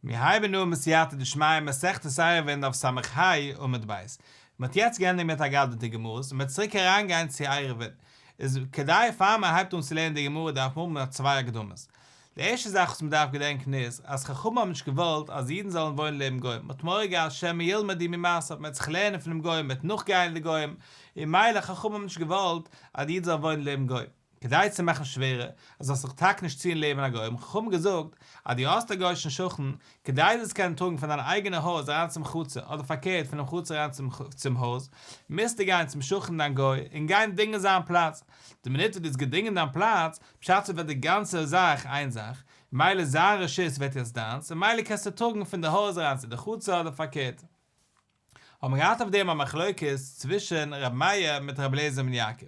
מיר הייבן אן בסייעתא דשמיא מסכת עירובין דף ס"ה עמוד ב'. מען האט יעצט געענדיגט מיט אגדתא גמרות און מען וועט צוריק אריינגיין צו עירובין. איז כדאי פאר מען הייבט אן צו לערנען די גמרא דארף מען האבן צוויי הקדמות. די ערשטע זאך וואס מען דארף געדענקן איז אז חכמים האבן נישט געוואלט אז אידן זאלן וואוינען לעבן גוים, מען האט מורא געהאט שמא ילמדו ממעשיו, מען וועט זיך לערנען פונעם גוי, מען וועט נאכגייען די גוים, און מילא חכמים האבן נישט געוואלט אז די איד זאל וואוינען לעבן גוים. כדי צו מאכן שווערער אז זאלסט זיך טאקע נישט ציען לעבן א גוי האבן חכמים געזאגט אז דו האסט א גוי'אישן שכן, כדי זאלסט קענען טראגן פון דיין אייגענע הויז אריין צום חצר אדער פארקערט פונעם חצר אריין צום הויז, מוזטו גיין צום שכן דיין גוי און גיין דינגען זיין פלאץ, די מינוט וואס דו האסט געדינגען דיין פלאץ, פשט איז ווערט די גאנצע זאך איין זאך, מילא זיין רשות ווערט יעצט דיינס און מילא קענסטו טראגן פון די הויז אריין צו די חצר אדער פארקערט. האט מען געהאט אויף דעם א מחלוקת צווישן ר' מאיר מיט ר' אליעזר בן יעקב.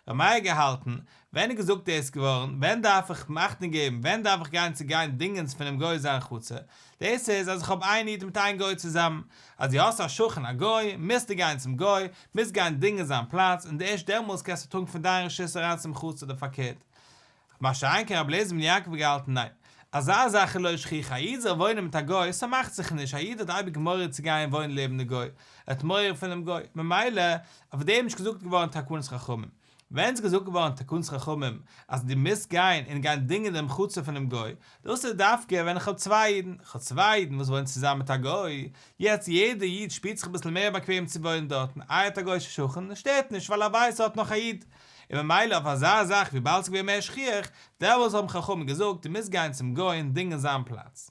ר' מאיר האט געהאלטן, ווען איז געזאגט דאס געווארן, ווען דארף איך אכטונג געבן, ווען דארף איך גיין צו גיין דינגען פונעם גוי זיין חצר, דאס איז אז איך האב איין איד מיט איין גוי צוזאמען, אז דו האסט א שכן א גוי, מוזטו גיין צום גוי, מוזט גיין דינגען זיין פלאץ, און ערשט דעמאלס קענסטו טראגן פון דיין רשות אריין צום חצר אדער פארקערט. מה שאין כן רבי אליעזר בן יעקב האט געהאלטן ניין, אזא זאך איז לא שכיחא, א איד זאל וואוינען מיט א גוי, ס'מאכט זיך נישט, א איד האט אייביג מורא צו גיין וואוינען לעבן די גוי, ער האט מורא פונעם גוי, ממילא אויף דעם איז נישט געזאגט געווארן תקנת חכמים. ווען איז געזאגט געווארן תקנת חכמים אז דו מוזט גיין און גיין דינגען דעם חצר פונעם גוי, דאס איז דווקא ווען איך האב צוויי אידן, איך האב צוויי אידן וואס וואוינען צוזאמען מיט א גוי, יעצט יעדע איד שפירט זיך אביסל מער באקוועם צו וואוינען דארטן, איי האט א גוי'שע שכן, שטערט נישט ווייל ער ווייסט ער האט נאך א איד, און ממילא אויף אזא זאך וויבאלד ס'איז געווען מער שכיח, דעמאלס האבן חכמים געזאגט דו מוזט גיין צום גוי און דינגען זיין פלאץ.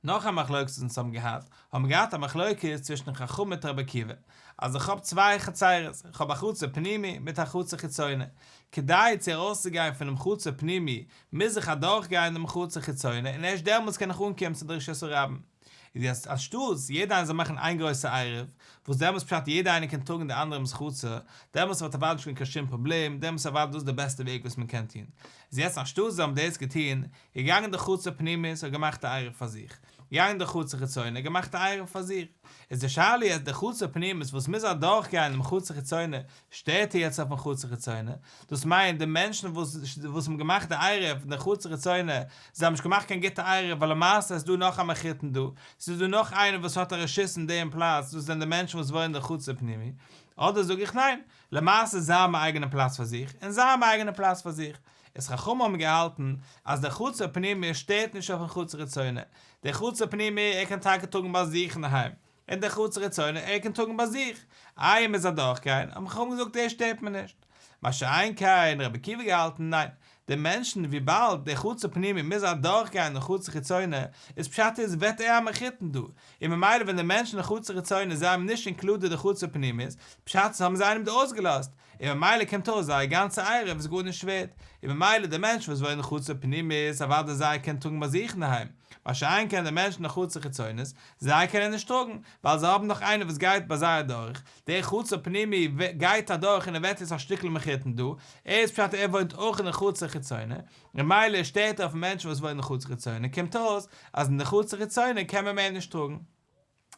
נאך א מחלוקת וואס אונז האבן געהאט, האבן מיר געהאט א מחלוקת צווישן חכמים מיט רבי עקיבא, אז איך האב צוויי חצרות, איך האב א חצר פנימי מיט א חצר חיצונה, כדי צו ארויסצוגיין פונעם חצר פנימי מוז איך אדורכגיין דעם חצר חיצונה און ערשט דעמאלס קען איך אנקומען צו די רשות הרבים. איז יעצט אנשטאטס יעדע איינער זאל מאכן איין גרויסע עירוב, וואס דעמאלטס פשט יעדע איינער קען טראגן די אנדערעמס חצר, דעמאלטס וואלט אוודאי נישט געווען קיין שום פראבלעם, דעמאלטס איז אוודאי דאס די בעסטע וועג וואס מען קען טון. איז יעצט אנשטאטס זיי האבן דאס געטון, געגאנגען די חצר פנימית האט געמאכט א עירוב פאר זיך, געגאנגען די חצר חיצונה געמאכט א עירוב פאר זיך. איז די שאלה יעצט די חצר פנימית וואס מוז אדורך גיין דעם חצר חיצונה, שטערט ער יעצט אויפן חצר חיצונה? דאס מיינט די מענטשן וואס וואס האבן געמאכט די עירוב אין די חצר חיצונה, זיי האבן נישט געמאכט קיין גוטע עירוב ווייל למעשה איז דא נאך א מחותן דא, ס'איז דא נאך איינער וואס האט א רשות אין דעם פלאץ, דאס זענען די מענטשן וואס וואוינען אין די חצר פנימי, אדער זאג איך ניין, למעשה זיי האבן א אייגענע פלאץ פאר זיך, און זיי האבן א אייגענע פלאץ פאר זיך. איז חכמים האבן געהאלטן אז דער חצר פנימי שטערט נישט אויפן חצר חיצונה, דער חצר פנימי ער קען טאקע טראגן ביי זיך אינדערהיים, און דער חצר חיצונה ער קען טראגן ביי זיך, איי ער מוז אדורכגיין, האבן חכמים געזאגט דאס שטערט מיר נישט. מה שאין כן רבי עקיבא געהאלטן ניין, די מענטשן וויבאלד דער חצר פנימי מוז אדורכגיין דעם חצר חיצונה, איז פשט איז ווערט ער א מחותן דא, און ממילא ווען די מענטשן אין חצר חיצונה זיי האבן נישט included די חצר פנימית, פשט איז האבן זיי איינעם דא אויסגעלאזט, און ממילא קומט אויס זייער גאנצע עירוב איז גארנישט ווערט, און ממילא די מענטשן וואס וואוינען אין חצר פנימית אוודאי זיי קענען טראגן ביי זיך אינדערהיים, מה שאין כן די מענטשן אין חצר חיצונית, זיי קענען נישט טראגן, ווייל זיי האבן נאך איינער וואס גייט ביי זיי אדורך, דער חצר פנימי גייט אדורך און ער ווערט יעצט א שטיקל מחותן דא, ער איז פשט ער וואוינט אויך אין די חצר חיצונה, און ממילא שטערט ער אויף מענטשן וואס וואוינען אין חצר חיצונה, קומט אויס אז אין די חצר חיצונה קען מען מער נישט טראגן.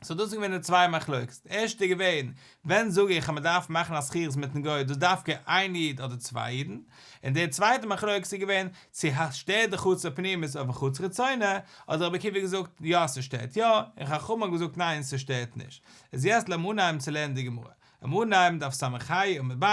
so דאס איז געווען די צוויי מחלוקת, די ערשטע איז געווען, ווען זאג איך אז מען דארף מאכן א שכירות מיטן גוי דאס דווקא איין איד אדער צוויי אידן, און די צווייטע מחלוקת איז געווען, צו שטערט די חצר פנימית אויפן חצר חיצונה, האט רבי עקיבא געזאגט יא ס'שטערט יא, און חכמים האבן געזאגט ניין ס'שטערט נישט. איז יעצט לאמיר אנהייבן צו לערנען די גמרא. לאמיר אנהייבן דף ס"ה עמוד ב',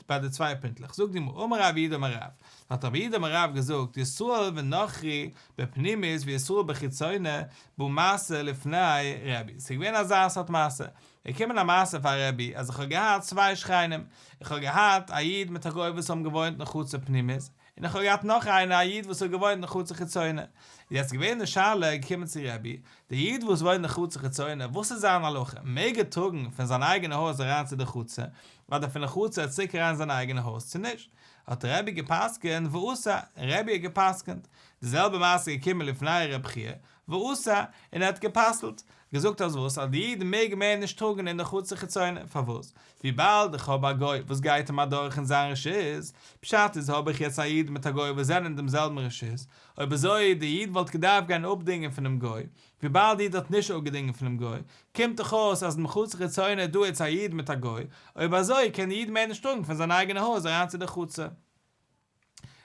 ביי די צוויי פינטלעך, זאגט די גמרא, אמר רב יהודה אמר רב, האט רב יהודה אמר רב געזאגט, ישראל ונכרי בפנימית וישראל בחיצונה בא מעשה לפני רבי, ס'איז געווען אזא סארט מעשה, געקומען א מעשה פאר רבי אז איך האב געהאט צוויי שכנים, איך האב געהאט א איד מיט א גוי וואס האבן געוואוינט אין חצר פנימית, און איך האב געהאט נאך איינער א איד וואס האט געוואוינט אין חצר חיצונה, איז יעצט געווען די שאלה געקומען צו רבי, דער איד וואס וואוינט אין חצר חיצונה וואס איז זיין הלכה, מעג ער טראגן פון זיין אייגענע הויז אריין צו די חצר, אדער פון די חצר צוריק אריין אין זיין אייגענע הויז צו נישט, האט רבי גע'פסק'נט ואסר, און רבי האט גע'פסק'נט, די זעלבע מעשה איז געקומען לפני רב חייא, ואסר, און ער האט גע'פסל'ט, געזאגט אז וואס, אז די איד מעג מער נישט טראגן אין די חצר חיצונה, פארוואס? וויבאלד איך האב א גוי וואס גייט אים אדורך אין זיין רשות, פשט איז האב איך יעצט א איד מיט א גוי וואס זענען אין דעם זעלבן רשות, אויב אזוי די איד וואלט געדארפט גיין אפדינגען פונעם גוי, וויבאלד די איד האט נישט אפגעדינגען פונעם גוי, קומט דאך אויס אז אין חצר חיצונה איז דא יעצט א איד מיט א גוי, אויב אזוי קען די איד מער נישט טראגן פון זיין אייגענע הויז אריין צו די חצר.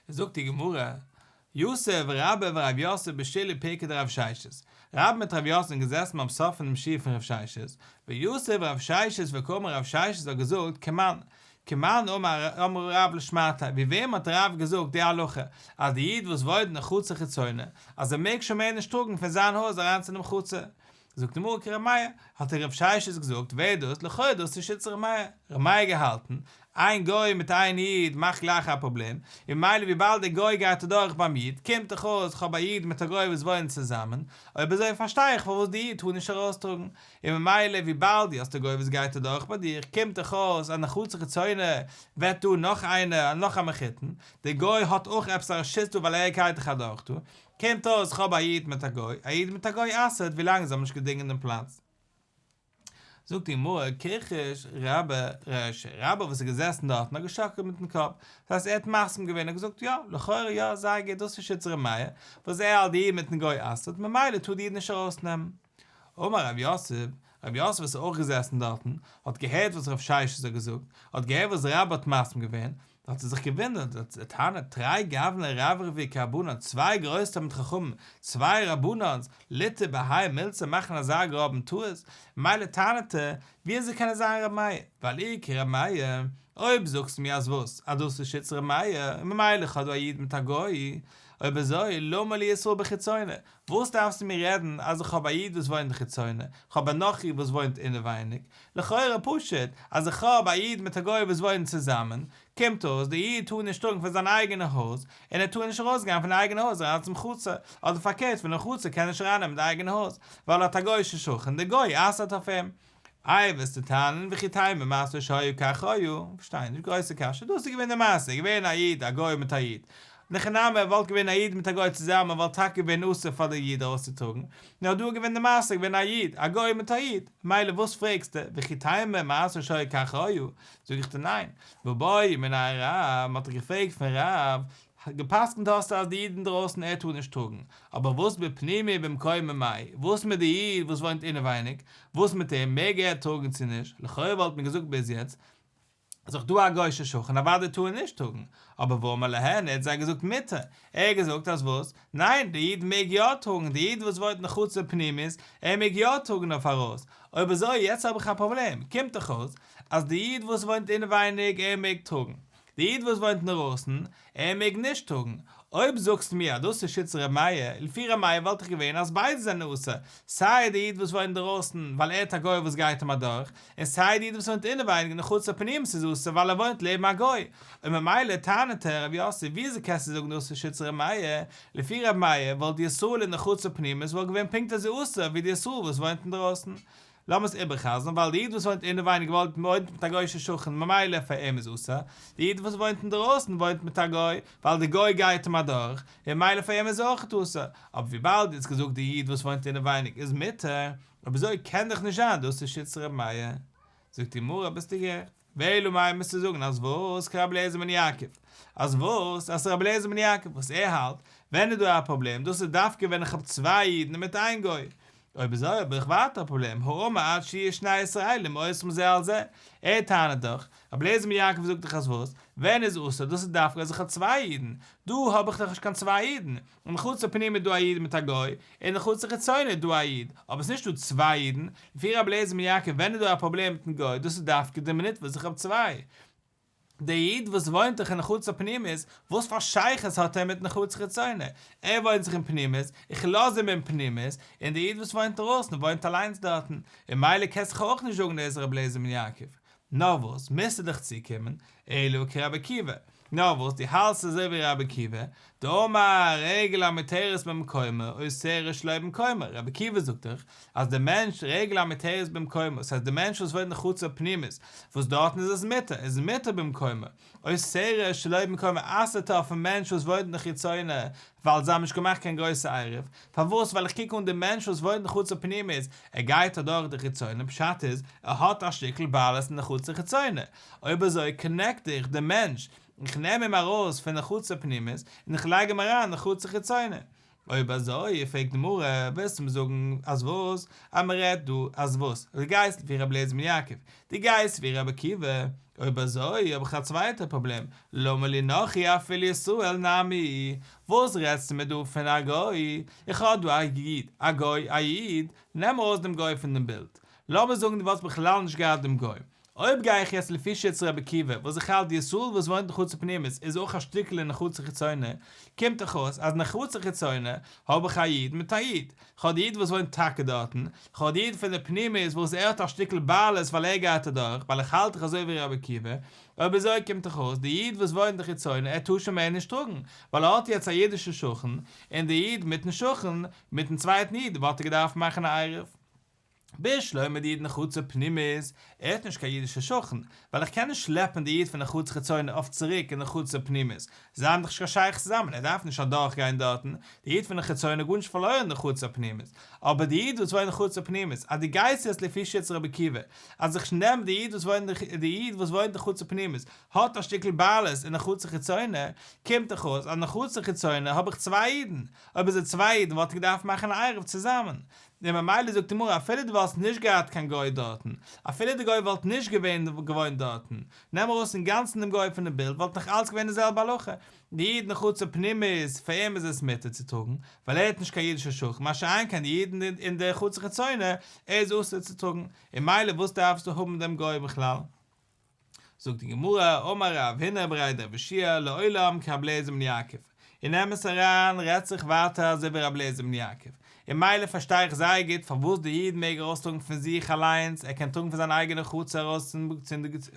זאגט די גמרא. יתיב רבה ורב יוסף בשילהי פירקא דרב ששת, רבה מיט רב יוסף זענען געזעסן ביים סוף פונעם שיעור פון רב ששת, ויתיב רב ששת וקאמר רב ששת האט געזאגט כמאן, כמאן אמר רב לשמעתיה, ווי וועם האט רב געזאגט די הלכה אז די איד וואס וואוינט אין די חצר חיצונה אז ער מעג שוין מער נישט טראגן פון זיין הויז אריין צו דעם חצר, זאגט די גמרא כר' מאיר, האט רב ששת געזאגט, ווער איז דאס? לכאו' דאס איז שיטת ר' מאיר, ר' מאיר געהאלטן, איין גוי מיט איין איד מאכט גלייך א פראבלעם, און ממילא וויבאלד דער גוי גייט אדורך ביים איד, קומט דאך אויס כ'האב א איד מיט א גוי וואס וואוינען צוזאמען, אויב אזוי פארשטיי איך פארוואס די איד טאר נישט ארויסטראגן, און ממילא וויבאלד דו האסט א גוי וואס גייט אדורך ביי דיר, קומט דאך אויס אז אין חצר חיצונה ווערט דא נאך איינער, נאך א מחותן, דער גוי האט אויך עפעס א רשות דא ווייל ער גייט דאך אדורך דא, קומט אויס כ'האב א איד מיט א גוי, א איד מיט א גוי אסר'ט ווילאנג זיי האבן נישט געדינגען דעם פלאץ. זאגט די גמרא, כיחש רבה רישיה, רבה וואס איז געזעסן דארטן האט געשאקלט מיטן קאפ, דאס הייסט ער האט מסכים געווען, ער האט געזאגט יא, לכאורה יא, זייער גוט, דאס איז שיטת ר' מאיר, וואס ער האלט די איד מיטן גוי אסר'ט, ממילא טאר די איד נישט ארויסנעמען. אמר רב יוסף, רב יוסף וואס איז אויך געזעסן דארטן, האט געהערט וואס רב ששת האט געזאגט, האט געהערט וואס רבה האט מסכים געווען, האט ער זיך געוואונדערט, האט ער געטענה'ט, תרי גווני רברבי כרבנן, צוויי גרויסע תלמידי חכמים, צוויי רבנן'ס, ליטעו בהאי מילתא מאכן אזא גראבן טעות, מילא טענה'ט ער, ווי אזוי קען עס זיין ר' מאיר, ווייל אי כר' מאיר, אויב זאגסטו מיר אז וואס, אז דאס איז שיטת ר' מאיר, און ממילא איך האב דא א איד מיט א גוי, אויב אזוי, למה לי ישראל בחיצונה, וואס דארפסטו מיר רעדן אז איך האב א איד וואס וואוינט אין חיצונה, איך האב א נכרי וואס וואוינט אינעווייניג, לכאורה פשוט אז איך האב א איד מיט א גוי וואס וואוינען צוזאמען, קומט אויס דער איד טאר נישט טראגן פון זיין אייגענע הויז, און ער טאר נישט ארויסגיין פון די אייגענע הויז אריין צום חצר, אדער פארקערט פונעם חצר קען ער נישט ארייננעמען די אייגענע הויז, ווייל ער האט א גוי'אישע שכן, דער גוי אסר'ט אויף אים. איי וועסטו טענה'ן וכי תימא מעשה שהיה כך היה, פארשטיי נישט, גרויסע קשיא, דאס איז געווען די מעשה, געווען א איד א גוי מיט א איד, אין הכי נמי וואלט געווען א איד מיט א גוי צוזאמען וואלט טאקע געווען אסור פאר די איד ארויסצוטראגן, נאר דא איז געווען די מעשה געווען א איד א גוי מיט א איד, מילא וואס פרעגסטו, וכי תימא מעשה שהיה כך היה, זאג איך דיר ניין, והא בעו מיניה רב, מען האט דאך געפרעגט פון רב, גע'פסק'נט האסטו אז די איד אינדרויסן ער טאר נישט טראגן, אבער וואס בפנימי במקומו מאי, וואס מיט די איד וואס וואוינט אינעווייניג, וואס מיט אים, מעג ער טראגן צו נישט, לכאורה וואלט מען געזאגט ביז יעצט, איז דאך דא א גוי'שע שכן אוודאי טאר ער נישט טראגן, אבער ואמר להן ער האט זיי געזאגט מותר, ער האט געזאגט אז וואס, ניין די איד מעג יא טראגן, די איד וואס וואוינט אין חצר פנימית, ער מעג יא טראגן אויף ארויס, אויב אזוי יעצט האב איך א פראבלעם, קומט דאך אויס אז די איד וואס וואוינט אינעווייניג ער מעג טראגן, די איד וואס וואוינט אינדערויסן, ער מעג נישט טראגן. אויב זאגסטו מיר אז דאס איז שיטת ר' מאיר, לפי ר' מאיר וואלט דאך געווען אז ביידע זענען אסור, סיי די איד וואס וואוינט אינדערויסן ווייל ער האט א גוי וואס גייט אים אדורך, און סיי די איד וואס וואוינט אינעווייניג אין די חצר פנימית איז אסור ווייל ער וואוינט לעבן א גוי. און ממילא טענה'ט ער רב יוסף וויאזוי קענסטו זאגן דאס איז שיטת ר' מאיר, לפי ר' מאיר וואלט די ישראל אין די חצר פנימית וואלט געווען פונקט אזוי אסור ווי די ישראל וואס וואוינט אינדערויסן. לאמיר עס איבערחזר'ן, ווייל די איד וואס וואוינט אינעווייניג וואוינט מיט א גוי'שע שכן ממילא פאר אים איז אסור, די איד וואס וואוינט אינדערויסן וואוינט מיט א גוי, ווייל די גוי גייט אים אדורך, און ממילא פאר אים איז אויכעט אסור, אבער וויבאלד דו האסט געזאגט די איד וואס וואוינט אינעווייניג איז מותר, אויב אזוי קען דאך נישט זיין דאס איז שיטת ר' מאיר. זאגט די גמרא ביסטו גערעכט. ואלא מאי מוזטו זאגן אז וואס כרבי אליעזר בן יעקב, אז וואס אז ס'רבי אליעזר בן יעקב וואס ער האלט, ווען איז דא א פראבלעם, דאס איז דווקא ווען איך האב צוויי אידן מיט איין גוי, אויב אזוי האב איך ווייטער א פראבלעם, האמר עד שיהיו שני ישראלים אוסרים זה על זה, ער טענה'ט דאך, רבי אליעזר בן יעקב זאגט דאך אז וואס, ווען איז אסור, דאס איז דווקא אז איך האב צוויי אידן, דא האב איך דאך נישט קיין צוויי אידן, אין חצר פנימית איז דא א איד מיט א גוי, און אין חצר חיצונה איז דא א איד, אבער עס איז נישט דא צוויי אידן, לפי רבי אליעזר בן יעקב ווען איז דא א פראבלעם מיטן גוי, דאס איז דווקא די מינוט וואס איך האב צוויי. דער איד וואס וואוינט דאך אין חצר פנימית, וואס פאר שייכות האט ער מיטן חצר חיצונה? ער וואוינט זיך אין פנימית, איך לאז אים אין פנימית, און דער איד וואס וואוינט אינדרויסן וואוינט אליינס דארטן, און ממילא קענסט דאך אויך נישט זאגן דאס איז רבי אליעזר בן יעקב. נאר וואס, מוזטו דאך צוקומען, אלא כרבי עקיבא. נאר וואס, דו האלטסט אזוי ווי רבי עקיבא, דאמר רגל המותרת במקומה אוסרת שלא במקומה, רבי עקיבא זאגט דאך אז דער מענטש רגל המותרת במקומה, ס'הייסט דער מענטש וואס וואוינט אין חצר פנימית, וואס דארטן איז עס מותר, איז מותר במקומה, אוסרת שלא במקומה אסר'ט אויפן מענטש וואס וואוינט אין חיצונה, ווייל זיי האבן נישט געמאכט קיין גרויסע עירוב, פארוואס ווייל איך קוק אן די מענטש וואס וואוינט אין חצר פנימית, ער גייט אדורך די חיצונה, פשט איז, ער האט א שטיקל בעלות אין די חצר חיצונה, אויב אזוי קאנעקט איך די מענטש, איך נעם אים ארויס פון די חצר פנימית, און איך לייג אים אריין אין די חצר חיצונה. אויב אזוי, פרעגט די גמרא, ווילסטו מיר זאגן אז וואס? אז מען רעדט דא אז וואס? דו גייסט ווי רבי אליעזר בן יעקב, דו גייסט ווי רבי עקיבא? אויב אזוי האב איך א צווייטע פראבלעם, למה לי נכרי אפילו ישראל נמי, וואס רעדסטו מיר דא פון א גוי, איך האב דא א איד, א גוי, א איד, נעם ארויס דעם גוי פון דעם בילד, לאמיר זאגן דו וואלסט בכלל נישט געהאט דעם גוי, אויב גיי איך יעצט לפי שיטת רבי עקיבא וואס איך האלט די ישראל וואס וואוינט אין חצר פנימית איז אויך א שטיקל אין חצר חיצונה, קומט דאך אויס אז אין חצר חיצונה האב איך א איד מיט א איד, כ'האב די איד וואס וואוינט טאקע דארטן, כ'האב די איד פון די פנימית וואס ער האט א שטיקל בעלות ווייל ער גייט אדורך, ווייל איך האלט דאך אזוי ווי רבי עקיבא, אויב אזוי קומט דאך אויס די איד וואס וואוינט אין די חיצונה ער טאר שוין מער נישט טראגן, ווייל ער האט יעצט א אידישע שכן, און די איד מיטן שכן, מיטן צווייטן איד וואלט ער געדארפט מאכן א עירוב. בשלמא די איד אין חצר פנימית, ער האט נישט קיין אידישע שכן, ווייל איך קען נישט שלעפן די איד פון די חצר חיצונה אויף צוריק אין די חצר פנימית, זיי האבן דאך נישט קיין שייכות צוזאמען, ער דארף נישט אדורך גיין דארטן, די איד פון די חיצונה האט גארנישט פארלוירן אין די חצר פנימית, אבער די איד וואס וואוינט אין חצר פנימית, אז דו גייסט יעצט לפי שיטת רבי עקיבא, אז איך נעם די איד וואס וואוינט די איד וואס וואוינט אין חצר פנימית האט א שטיקל בעלות אין די חצר חיצונה, קומט דאך אויס אז אין די חצר חיצונה האב איך צוויי אידן, אויב איז עס צוויי אידן וואלט איך געדארפט מאכן א עירוב צוזאמען, און ממילא זאגט די גמרא אפילו דו וואלסט נישט געהאט קיין גוי דארטן, אפילו די גוי וואלט נישט געווען געוואוינט דארטן, נעם ארויס אינגאנצן דעם גוי פונעם בילד וואלט נאך אלץ געווען די זעלבע הלכה, די איד אין חצר פנימית פאר אים איז עס מותר צו טראגן, ווייל ער האט נישט קיין אידישע שכן, מה שאין כן די איד אין די חצר חיצונה, ער איז אסור צו טראגן, און ממילא וואס דארפסטו האבן דעם גוי בכלל? זאגט די גמרא, אמר רב הונא בריה דרב יהושע לעולם כרבי אליעזר בן יעקב, אין אמת אריין רעדט זיך ווייטער אזוי ווי רבי אליעזר בן יעקב, און ממילא פארשטיי איך זייער גוט פארוואס דער איד מעג ארויסטראגן פון זיך אליינס, ער קען טראגן פון זיין אייגענע חצר ארויס צום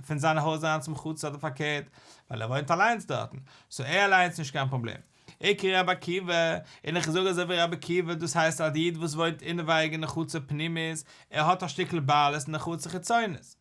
פון זיין הויז אריין צום חצר אדער פארקערט, ווייל ער וואוינט אליינס דארטן, סאו ער אליינס נישט קיין פראבלעם. וכרבי עקיבא, און איך זאג אזוי ווי רבי עקיבא, דאס הייסט אז די איד וואס וואוינט אינעווייניג אין די חצר פנימית, ער האט א שטיקל בעלות אין די חצר חיצונית.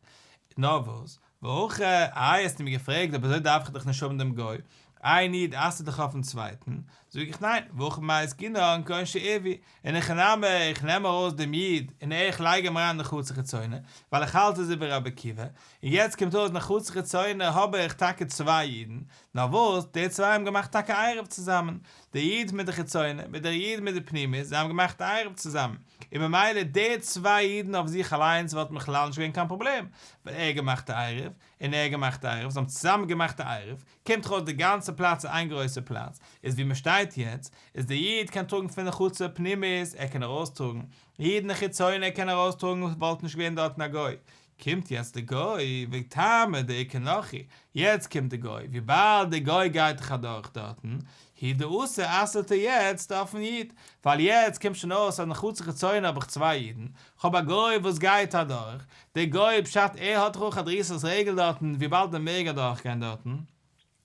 נאר וואס, והכא, איי האסטו מיר געפרעגט אויב אזוי דארף איך דאך נישט האבן דעם גוי, איין איד אסר'ט דאך אויפן צווייטן, זאג איך ניין, והכא במאי עסקינן כגון שעירבו, אין הכי נמי, איך נעם ארויס דעם איד און איך לייג אים אריין אין די חצר חיצונה, ווייל איך האלט אזוי ווי רבי עקיבא, און יעצט קומט אויס אין די חצר חיצונה האב איך טאקע צוויי אידן, נאר וואס, די צוויי האבן געמאכט טאקע עירוב צוזאמען, דער איד מיט די חיצונה, מיט דער איד מיט די פנימית, זיי האבן געמאכט עירוב צוזאמען, און ממילא די צוויי אידן אויף זיך אליינס וואלט בכלל נישט געווען קיין פראבלעם, ווייל ער האט געמאכט א עירוב, און ער האט געמאכט א עירוב, זיי האבן צוזאמען געמאכט א עירוב, קומט דאך אויס די גאנצע פלאץ איז איין גרויסע פלאץ, איז ווי מען שטייט יעצט, איז דער איד קען טראגן פון די חצר פנימית, ער קען ארויסטראגן, איד אין די חיצונה ער קען ארויסטראגן, וואלט נישט געווען דארטן א גוי, קומט יעצט די גוי, וטעמא דאיכא נכרי, יעצט קומט די גוי, וויבאלד די גוי גייט דאך אדורך דארטן, הוא דאתא אסר'ט ער יעצט אויפן איד, ווייל יעצט קומט שוין אויס אז אין חצר חיצונה האב איך צוויי אידן, כ'האב א גוי וואס גייט אדורך, דער גוי פשט ער האט דאך אויך א דריסת רגל דארטן וויבאלד ער מעג אדורך גיין דארטן,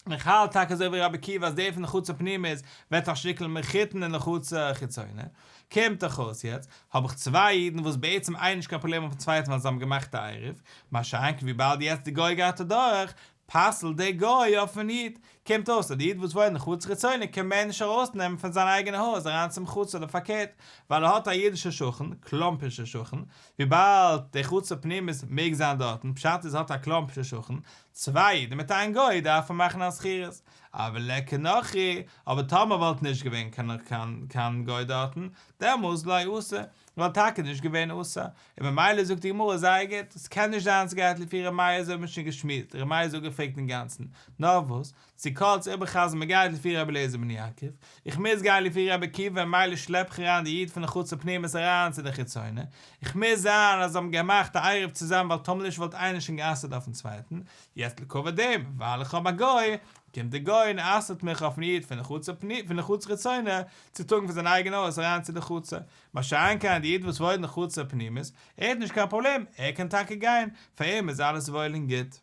און איך האלט טאקע אזוי ווי רבי עקיבא אז דער פון די חצר פנימית ווערט א שטיקל מחותן אין די חצר חיצונה, קומט דאך אויס יעצט האב איך צוויי אידן וואס בעצם איינער נישט קיין פראבלעם אויפן צווייטן ווייל זיי האבן געמאכט א עירוב, מה שאין כן וויבאלד יעצט די גוי גייט אדורך, פסל'ט דער גוי אויפן איד, קומט אויס אז די איד וואס וואוינט אין חצר חיצונה קען מער נישט ארויסנעמען פון זיין אייגענע הויז אריין צום חצר אדער פארקערט, ווייל ער האט א אידישע שכן, קלאמפישע שכן, וויבאלד דער חצר פנימית מעג זיין דארטן, פשט איז ער האט א קלאמפישע שכן, צוויי אידן מיט איין גוי דארף מען מאכן א שכירות, אבל ליכא נכרי, אבער טאמער וואלט נישט געווען קיין קיין גוי דארטן, דעמאלס לא אסור, וואלט טאקע נישט געווען אסור, און ממילא זאגט די גמרא זייער גוט, עס קען נישט זיין ס'גייט לפי ר' מאיר אזוי האט מען שוין געשמועסט, ר' מאיר איז אפגעפרעגט אינגאנצן, נאר וואס, צו קורץ איבערחזר'ן מען גייט לפי רבי אליעזר בן יעקב, איך מוז גיין לפי רבי עקיבא ממילא שלעפ איך אריין די איד פון די חצר פנימית אריין צו די חיצונה, איך מוז זיין אז זיי האבן געמאכט א עירוב צוזאמען ווייל טאמער נישט וואלט איינער שוין גע'אסר'ט אויפן צווייטן, יעצט לכבוד דעם ווייל איך האב א גוי, קומט די גוי און אסר'ט מיך אויפן איד פון די חצר פון די חצר חיצונה צו טראגן פון זיין אייגענע הויז אריין צו די חצר, מה שאין כן די איד וואס וואוינט אין די חצר פנימית, ער האט נישט קיין פראבלעם, ער קען טאקע גיין, פאר אים איז אלעס וואויל און גוט.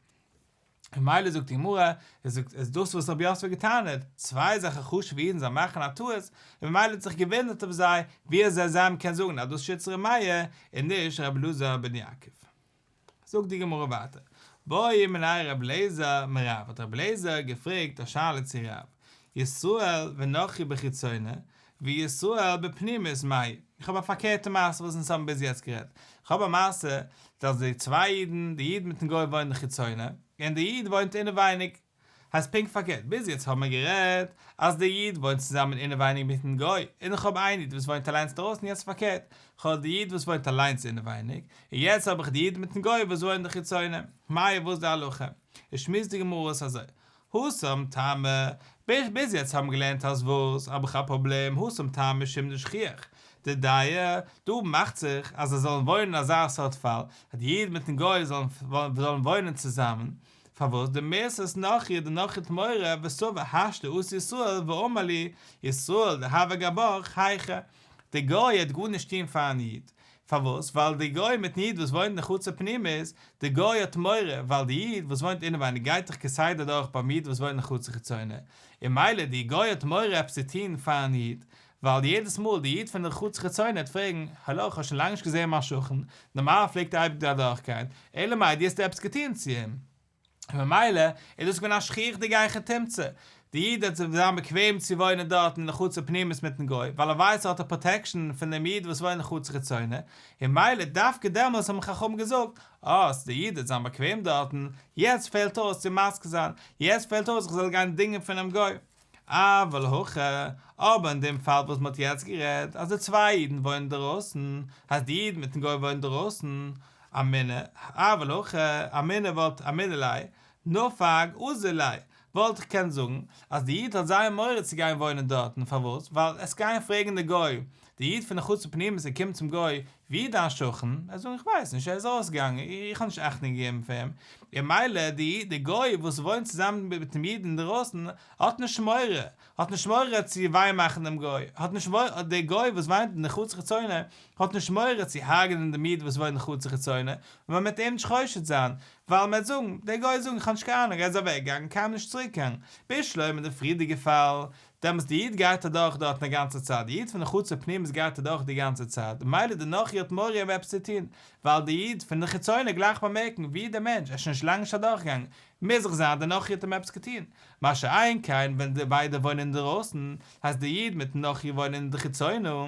ממילא זאגט די גמרא, עס זאגט איז דאס וואס רב יוסף האט געטענה'ט, צוויי אזעלכע חשוב'ע אידן זאלן מאכן א טעות, און ממילא האט זיך געוואונדערט אויף זיי, ווי אזוי זיי מ'קען זאגן אז דאס שיטת ר' מאיר און נישט ר' אלעזר בן יעקב. זאגט די גמרא ווייטער, בעא מיניה ר' אליעזר מרב, האט ר' אליעזר געפרעגט א שאלה צו רב, ישראל ונכרי בחיצונה, וישראל בפנימית מאי, איך האב א פארקערטע מעשה וואס אונז האבן ביז יעצט גערעדט, איך האב א מעשה אז די צוויי אידן, די איד מיטן גוי וואוינען חיצונה, און די איד וואוינט אינעווייניג. הייסט פונקט פארקערט, ביז יעצט האבן מיר גערעדט אז דער איד וואוינט צוזאמען אינעווייניג מיטן גוי, און איך האב איין איד וואס וואוינט אליינס דרויסן, יעצט פארקערט, כ'האב די איד וואס וואוינט אליינס אינעווייניג, און יעצט האב איך די איד מיטן גוי וואס וואוינט אין די חיצונים. מאי וואס די הלכה? איז שמועסט די גמרא אויס אזוי, התם טעמא, ביז יעצט האבן געלערנט אז וואס האב איך א פראבלעם התם טעמא משום דשכיח דדייר, דא מאכט זיך אז זיי זאלן וואוינען אין אזא סארט פאל אז די איד מיטן גוי זאלן וואוינען צוזאמען, פארוואס דמיתת נכרי די נכרי האט מורא וסבר השתא אתא ישראל ואמר לי ישראל דהוה גבך היכא, די גוי העט גארנישט טוהן פארן איד, פארוואס? ווייל די גוי מיטן איד וואס וואוינט אין חצר פנימית, די גוי האט מורא ווייל די איד וואס וואוינט אינעווייניג גייט דאך כסדר דורך ביים איד וואס וואוינט אין חצר חיצונה, און מילא די גוי האט מורא עפעס צו טוהן פארן איד, ווייל יעדעס מאל די איד פון די חצר חיצונה העט פרעגן, האלא כ'האב שוין לאנג נישט געזעהן מיין שכן, נארמאל פלעגט ער אייביג דא אדורכגיין, אלא מאי דו האסט עפעס געטוהן צו אים. און ממילא איז דאס געווען א שכיח'דיגע היכי תמצא, די איד וועט זיין באקוועם צו וואוינען דארט אין די חצר פנימית מיטן גוי, ווייל ער ווייסט ער האט א פראטעקשאן פון דעם איד וואס וואוינט אין חצר חיצונה, און מילא דווקא דעמאלס האבן חכמים געזאגט, אה, ס'איז די איד וועט זיין באקוועם דארטן, יעצט פעלט אויס צו מזכיר זיין, יעצט פעלט אויס איך זאל גיין דינגען פונעם גוי. אבל הכא, אבער אין דעם פאל וואס מ'האט יעצט גערעדט, אז די צוויי אידן וואוינען דערויסן, הייסט די איד מיטן גוי וואוינען דערויסן, אמינא, אבל הכא, אמינא וואלט אמינא ליה, נפק אזיל ליה, וואלט איך געקענט זאגן אז די איד האט זייער מורא צו גיין וואוינען דארטן, פארוואס? ווייל עס גייען פרעגן די גוי, די איד פון די חצר פנימית ער קומט צום גוי, ווי איז דיין שכן? ער זאגט איך ווייס נישט ער איז ארויסגעגאנגען איך האב נישט אכטונג געגעבן פאר אים, און מילא די די גוי וואס וואוינט צוזאמען מיט דעם איד אינדערויסן האט נישט מורא, האט נישט מורא צו וויי מאכן דעם גוי, האט נישט מורא, דער גוי וואס וואוינט אין די חצר חיצונה האט נישט מורא צו הרג'נען דעם איד וואס וואוינט אין חצר חיצונה, און מען וועט אים נישט חושד זיין, ווייל מען וועט זאגן, דער גוי וועט זאגן איך האב נישט קיין אהנונג ער איז אוועקגעגאנגען קיינמאל נישט צוריקגעגאנגען, בשלמא די פריערדיגע פאל, דעמאלטס די איד גייט אדורך דארטן א גאנצע צייט, די איד פון די חצר פנימית גייט אדורך די גאנצע צייט, ממילא די נכרי האט מורא אים עפעס צו טון, ווייל די איד פון די חיצונה גלייך באמערקן ווי דער מענטש, ער איז שוין נישט לאנג נישט אדורכגעגאנגען, מוז דאך זיין די נכרי האט אים עפעס געטון, מה שאין כן ווען די ביידע וואוינען אינדערויסן, הייסט די איד מיטן נכרי וואוינען אין די חיצונה,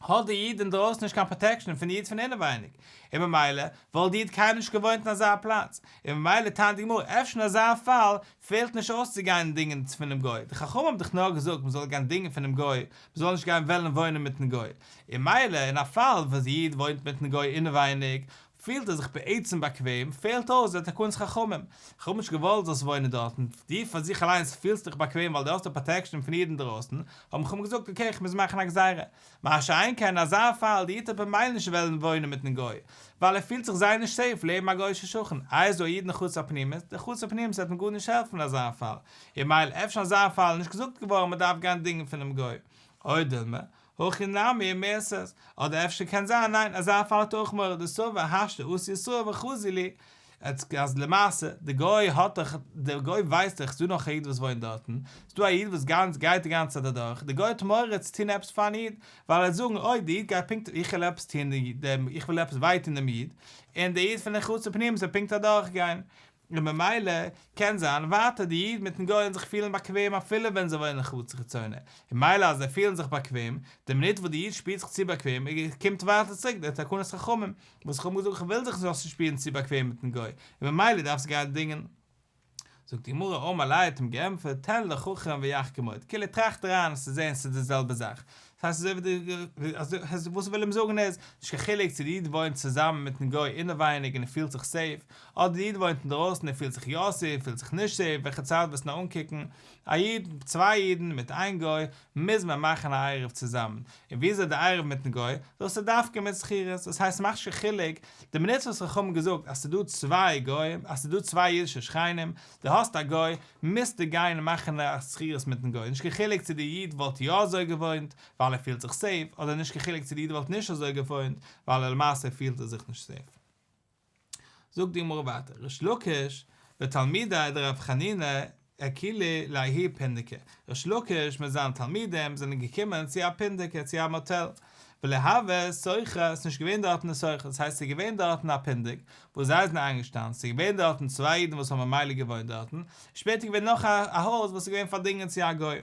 האט די איד אינדרויסן נישט קיין פראטעקשאן פון די איד פון אינעווייניג, און ממילא וואלט די איד קיינמאל נישט געוואוינט אין אזא פלאץ, און ממילא טענה'ט די גמרא אפשר אין אזא פאל פעלט נישט אויס צו גיין דינגען פונעם גוי, די חכמים האבן דאך נאר געזאגט מען זאל גיין דינגען פונעם גוי, מען זאל נישט גיין וועלן וואוינען מיטן גוי, און מילא אין א פאל וואס די איד וואוינט מיטן גוי אינעווייניג פילט ער זיך בעצם באקוועם, פעלט אויס די תקנת חכמים. איך האב נישט געוואלט זאלסט וואוינען דארטן, דו פאר זיך אליינס פילסט דיך באקוועם ווייל דו האסט די פראטעקשאן פון אידן דערויסן, האבן חכמים געזאגט okay איך מוז מאכן א גזירה. מה שאין כן אין אזא פאל די איד וועט במילא נישט וועלן וואוינען מיטן גוי, ווייל ער פילט זיך זייער נישט safe לעבן א גוי'אישע שכן, איי איז דא א איד אין חצר הפנימית, די חצר הפנימית וועט אים גארנישט העלפן אין אזא פאל, און מילא אפשר אין אזא פאל איז נישט געזאגט געווארן מען דארף גיין דינגען פונעם גוי. או דילמא, הכי נמי מיתת, אדער אפשר קען זיין ניין אזא פאל האט אויך מורא דסבר השתא אתי ישראל וחזי לי, אז למעשה די גוי האט דאך די גוי ווייסט דאך ס'דא נאך א איד וואס וואוינט דארטן, ס'דא א איד וואס גאנץ גייט די גאנצע צייט אדורך, די גוי האט מורא צו טון עפעס פארן איד, ווייל ער וועט זאגן אוי די איד גייט פונקט איך וויל עפעס טון דעם איך וויל עפעס וויי טון דעם איד, און די איד פון די חצר פנימית וועט פונקט אדורך גיין, און ממילא קען זיין ווייטער די איד מיטן גוי וועלן זיך פילן באקוועם אפילו ווען זיי וואוינען חצר חיצונה, און מילא אז זיי פילן זיך באקוועם, די מינוט וואס די איד שפירט זיך צו באקוועם קומט ווייטער צוריק די תקנת חכמים וואס איך האב געזאגט איך וויל זיך נישט זאלסט שפירן צו באקוועם מיטן גוי, און ממילא דארפסטו גיין דינגען. זאגט די גמרא אמר ליה האט אים געענטפערט תן לחכם ויחכם עוד, כאילו טראכט אריין עס צו זען ס'איז די זעלבע זאך, דאס הייסט אזוי ווי די, וואס איך וויל אים זאגן איז, נישט קיין חילוק צו די איד וואוינט צוזאמען מיטן גוי אינעווייניג און ער פילט זיך safe, אדער די איד וואוינט אינדערויסן און פילט זיך יא safe, פילט זיך נישט safe, וועלכע צד וועסט נאר אנקוקן, א איד, צוויי אידן מיט איין גוי, מוז מען מאכן א עירוב צוזאמען, און ווי אזוי די עירוב מיטן גוי, דאס איז דווקא מיט שכירות, דאס הייסט ס'מאכט נישט קיין חילוק, די מינוט וואס חכמים האבן געזאגט אז ס'איז דא צוויי גוים, אז ס'איז דא צוויי אידישע שכנים, דו האסט א גוי, מוזטו גיין מאכן א שכירות מיטן גוי, נישט קיין חילוק צו די איד וואלט יא אזוי געוואוינט ווייל ער פילט זיך safe, אדער נישט קיין חילוק צו די איד וואלט נישט אזוי געוואוינט ווייל למעשה פילט ער זיך נישט safe. זאגט די גמרא ווייטער, ריש לקיש ותלמידי דרב חנינא אקילו לההוא פונדקא, ריש לקיש מיט זיינע תלמידים זענען געקומען צו א פונדקא, צו א מאטעל, ולא הוה סוחר, ס'איז נישט געווען דארטן די סוחר, דאס הייסט ס'איז געווען דארטן א פונדק וואס זיי זענען איינגעשטאנען, ס'איז געווען דארטן צוויי אידן וואס האבן ממילא געוואוינט דארטן, שפעטער געווען נאך א הויז וואס איז געווען פארדינגען צו א גוי.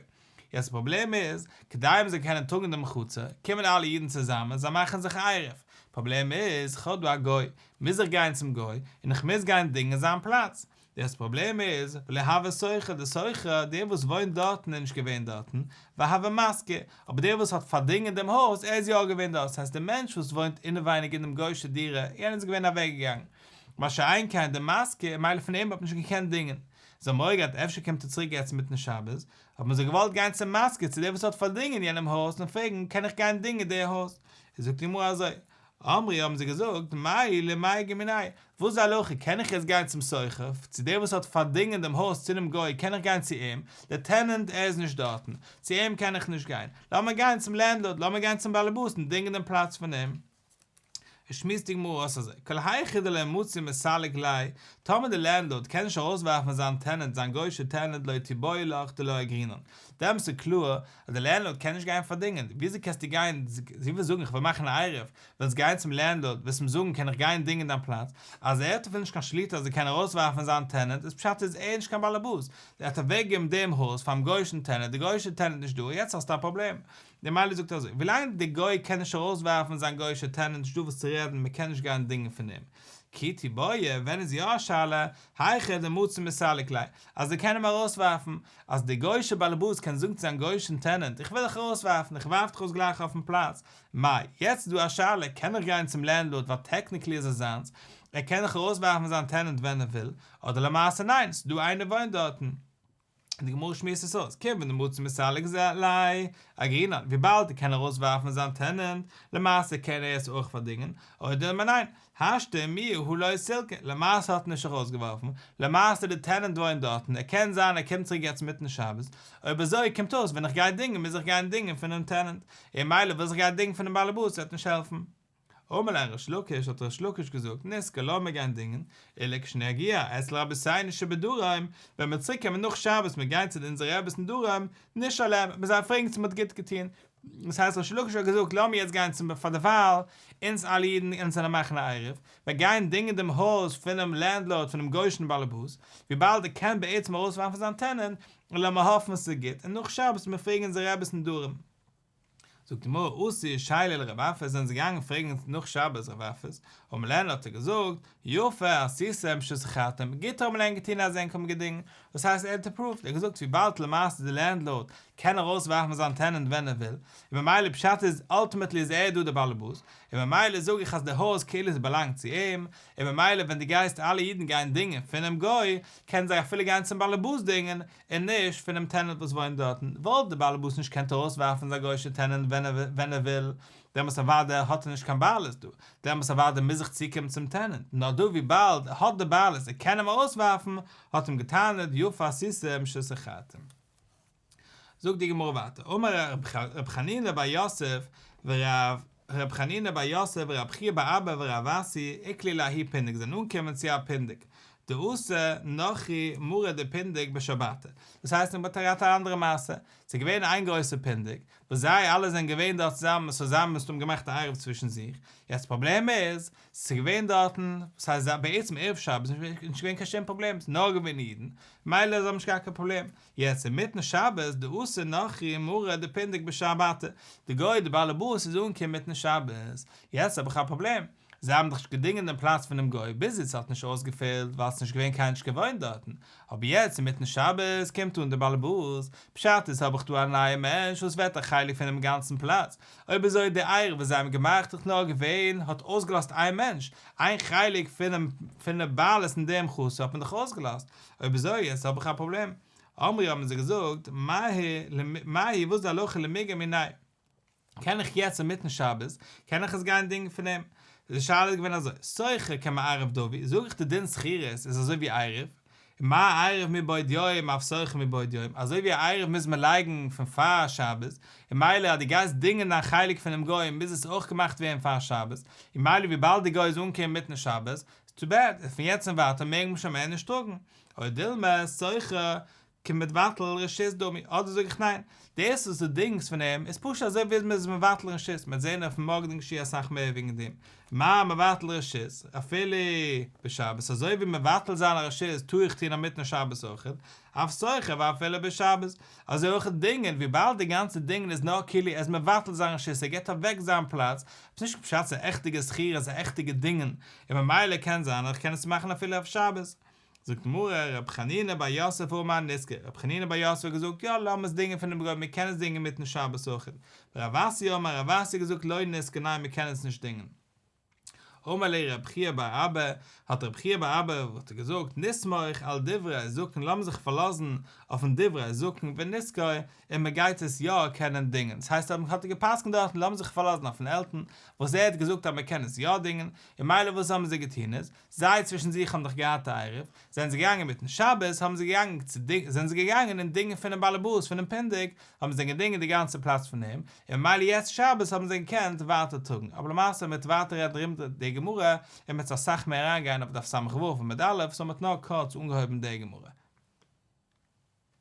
יעצט די פראבלעם איז, כדי מ'זאל קענען טראגן דעם חצר, קומען אלע אידן צוזאמען, זיי מאכן זיך עירוב, פראבלעם איז, כ'האב דא א גוי, מוז איך גיין צום גוי, און איך מוז גיין דינגען זיין פלאץ. דאס פראבלעם איז, ולא הוה שוכר, די שוכר, דער וואס וואוינט דארטן איז נישט געווען דארטן, והוה משכיר, אבער דער וואס האט פארדינגען דעם הויז, ער איז יא געווען דארט, ס'הייסט דער מענטש וואס וואוינט אינעווייניג אין דעם גוי'שע דירה, יענער איז געווען אוועקגעגאנגען. מה שאין כן דער משכיר, מילא פון אים האט מען נישט געקענט דינגען. זיי האבן מורא געהאט אפשר קומט ער צוריק יעצט אינמיטן שבת, האבן זיי געוואלט גיין צום משכיר צו דער וואס האט פארדינגען יענעם הויז און פרעגן קען איך גיין דינגען דער הויז? זאגט די גמרא אזוי, אמרי האבן זיי געזאגט, מהו למיגר מיניה, וואס איז די הלכה, קען איך יעצט גיין צום שוכר, צו דער וואס האט פארדינגען דעם הויז צו דעם גוי, קען איך גיין צו אים, דער טענענט ער איז נישט דארטן, צו אים קען איך נישט גיין, לאמיר גיין צום לענדלארד, לאמיר גיין צום באלעבאס און דינגען דעם פלאץ פון אים. שמועסט די גמרא אויס אזוי, כל היכא דלא מצי מסלק ליה, טאמער דער לענדלארד קען נישט ארויסווארפן זיין טענענט, זיין גוי'שע טענענט לא תיבעי לך דלא אגרינן, דעמאלטס איז קלאר אז דער לענדלארד קען נישט גיין פארדינגען, וויאזוי קענסטו גיין, זי וויל זאגן איך וויל מאכן א עירוב, ווילסט גיין צום לענדלארד, וועסט אים זאגן קען איך גיין דינגען דיין פלאץ, אז ער האט אפילו נישט קיין שליטה אז ער קען ארויסווארפן זיין טענענט, איז פשט איז ער נישט קיין באלעבאס, ער האט אוועקגעגעבן דעם הויז פארן גוי'אישן טענענט, די גוי'אישע טענענט נישט דא, יעצט האסטו א פראבלעם. די מילא זאגט אזוי, ווילאנג די גוי קען נישט ארויסווארפן זיין גוי'אישע טענענט נישט דא וואס צו רעדן, מען קען נישט גיין דינגען פון אים. כי תיבעי, ווען איז יא א שאלה, היכא דמצי מסלק ליה, אז ער קען אים ארויסווארפן, אז דער גוי'אישער באלעבאס קען זאגן צו זיין גוי'אישן טענענט, איך וויל דיך ארויסווארפן, איך ווארף דיך ארויס גלייך אויפן פלאץ, מאי, יעצט איז דא א שאלה, קען איך גיין צום לענדלארד ווייל טעקניקלי איז עס זיינס, ער קען דאך ארויסווארפן זיין טענענט ווען ער וויל, אדער למעשה ניין, ס'איז דא איינער וואוינט דארטן. און די גמרא שמועסט עס אויס, כיוון דמצי מסלק ליה אגרינן, וויבאלד ער קען ארויסווארפן זיין טענענט, למעשה קען ער עס אויך פארדינגען, או דילמא ניין, השתא מיהא הא לא סילקיה, למעשה האט ער נישט ארויסגעווארפן, למעשה די טענענט וואוינט דארטן, ער קען זיין ער קומט צוריק יעצט מיטן שבת, אויב אזוי קומט אויס ווען איך גיי דינגען מוז איך גיין דינגען פונעם טענענט, און מילא וואס איך גיי דינגען פונעם באלעבאס וועט נישט העלפן. אמר להם ריש לקיש, האט ריש לקיש געזאגט, נשכור לאמיר גיין דינגען, ולכשנגיע אצל רבותינו שבדרום, ווען מיר צוריק קומען נאך שבת מיר גיין צו אונזערע רעבעס אין דרום, נשאלם, מיר זיי פרעגן צו מען האט גוט געטון, דאס הייסט ריש לקיש האט געזאגט לאמיר יעצט גיין צום פאר דערווייל, אונז אלע אידן אונז זענען מאכן א עירוב, מיר גייען דינגען דעם הויז פונעם לענדלארד פונעם גוי'אישן באלעבאס, וויבאלד ער קען בעצם ארויסווארפן זיין טענענט, און לאמיר האפן עס איז גוט, און נאך שבת מיר פרעגן אונזערע רעבעס אין דרום. זאגט די גמרא אתו שיילו לרב אפס זענען זיי געגאנגען פרעגן נאך שבת רב אפס, אמר להן האט ער געזאגט, יפה עשיתם ששכרתם, גוט האבן ענק געטון אז ענק האבן געדינגען, דאס הייסט ער האט אפראווד, ער האט געזאגט וויבאלד למעשה די לענדלארד קען ארויס ווארפן זיין טענענט ווען ער וויל, און ממילא פשט איז אלטימעטלי איז ער דא די באלעבאס, און ממילא זאג איך אז די הויז כאילו עס באלאנגט צו אים, און ממילא ווען דו גייסט אלע אידן גייען דינגען פונעם גוי, קענען זיי אפילו גיין צום באלעבאס דינגען, און נישט פונעם טענענט וואס וואוינט דארטן, וואלט דער באלעבאס נישט געקענט ארויסווארפן זיין גוי'שע טענענט ווען ער וויל, דעמאלטס אוודאי האט ער נישט קיין בעלות דא, דעמאלטס אוודאי מוז איך צוקומען צום טענענט, נאר דא וויבאלד ער האט די בעלות ער קען אים ארויסווארפן, האט אים געטענה'ט יפה עשיתם ששכרתם. זאגט די גמרא ווייטער, אמר רב חנינא בר יוסף ורב רב חנינא בר יוסף ורב חייא בר אבא ורב אסי איקלעו לההוא פונדק זענען אנגעקומען צו א פונדק דאתא נכרי מריה דפונדק בשבתא דאס הייסט מען האט געהאט א אנדערע מעשה ס'איז געווען איין גרויסע פונדק וואס זיי אלע זענען געווען דארט צוזאמען סאו זיי האבן מסתם געמאכט א עירוב צווישן זיך יעצט פראבלעם איז ס'איז געווען דארטן ס'הייסט בעצם ערב שבת איז נישט געווען קיין שום פראבלעם ס'איז נאר געווען אידן מילא זיי האבן נישט געהאט קיין פראבלעם יעצט אינמיטן שבת דאתא נכרי מריה דפונדק בשבתא, די גוי די באלעבאס איז אנגעקומען אינמיטן שבת, יעצט האב איך א פראבלעם, זיי האבן דאך נישט געדינגען דעם פלאץ פונעם גוי ביז איצט האט נישט אויסגעפעלט ווייל ס'נישט געווען קיינער נישט געוואוינט דארטן, אבער יעצט אינמיטן שבת קומט אן די באלעבאס, פשט איז האב איך דא א נייע מענטש וואס ווערט א חלק פונעם גאנצן פלאץ, אויב אזוי די עירוב וואס זיי האבן געמאכט איז נאר געווען האט אויסגעלאזט איין מענטש, איין חלק פונעם פונעם בעלות אין דעם חצר האט מען דאך אויסגעלאזט, אויב אזוי יעצט האב איך א פראבלעם. אמרי האבן זיי געזאגט, מהו וואס איז די הלכה למיגר מיניה? קען איך יעצט אינמיטן שבת, קען איך עס גיין דינגען פון אים? די שאלה איז געווען אזוי, שוכר כמערב דמי, זאג איך די דין שכירות איז אזוי ווי עירוב, מה עירוב מבעוד יום אף שוכר מבעוד יום, אזוי ווי א עירוב מוז מען לייגן פון פאר שבת, און מילא אז דו גייסט דינגען דיין חלק פונעם גוי מוז עס אויך געמאכט ווערן פאר שבת, און מילא וויבאלד די גוי איז אנגעקומען אינמיטן שבת, טו בעד, פון יעצט און ווייטער מעג מען שוין מער נישט טראגן, או דילמא, שוכר, כמבטל רשות דמי, אדער זאג איך ניין, דאס וואס דו דינגסט פון אים איז פשוט אזוי ווי מען איז מבטל רשות, מען וועט זען אויפן מארגענדיגן שיעור אסאך מער וועגן דעם, מה מבטל רשות, אפילו בשבת, אזוי ווי מבטל זיין א רשות טאר איך טון אינמיטן שבת אויכעט, אף שוכר ואפילו בשבת, אזוי אויך דינגען, וויבאלד די גאנצע דינגען איז נאר כאילו ער איז מבטל זיין רשות, ער געבט אוועק זיין פלאץ, ס'איז נישט פשט ס'איז א עכטיגע שכירות, ס'איז א עכטיגע דינגען, און ממילא קען זיין אז איך קען עס מאכן אפילו אויף שבת. זאגט די גמרא, רב חנינא בר יוסף אמר נשכור, רב חנינא בר יוסף האט געזאגט, יא לאמיר עס דינגען פונעם גוי, מען קען עס דינגען מיטן שבת אויך. רב אסי אמר, רב אסי האט געזאגט לא נשכור, ניין מען קען עס נישט דינגען. אמר ליה רב חייא בר אבא, האט רב חייא בר אבא האט געזאגט, נסמוך על דברי זקן, לאמיר זיך פארלאזן אויפן דברי זקן ונשכור, און מען גייט עס יא קענען דינגען, דאס הייסט האט ער גע'פסק'נט דארטן לאמיר זיך פארלאזן אויפן עלטן וואס ער האט געזאגט אז מען קען עס יא דינגען, און מילא וואס האבן זיי געטון איז, זיי צווישן זיך האבן דאך געהאט א עירוב, זענען זיי געגאנגען מיטן שבת, האבן זיי געגאנגען צו זענען זיי געגאנגען און דינגען פונעם באלעבאס פונעם פונדק, האבן זיי געדינגען די גאנצע פלאץ פון אים, און ממילא יעצט שבת האבן זיי געקענט ווייטער טראגן, אבער למעשה מ'וועט ווייטער רעדן ארום די גמרא, און מ'וועט אסאך מער אריינגיין אויף דף ס"ו עמוד א', סאו מ'האט נאר קורץ אנגעהויבן די גמרא.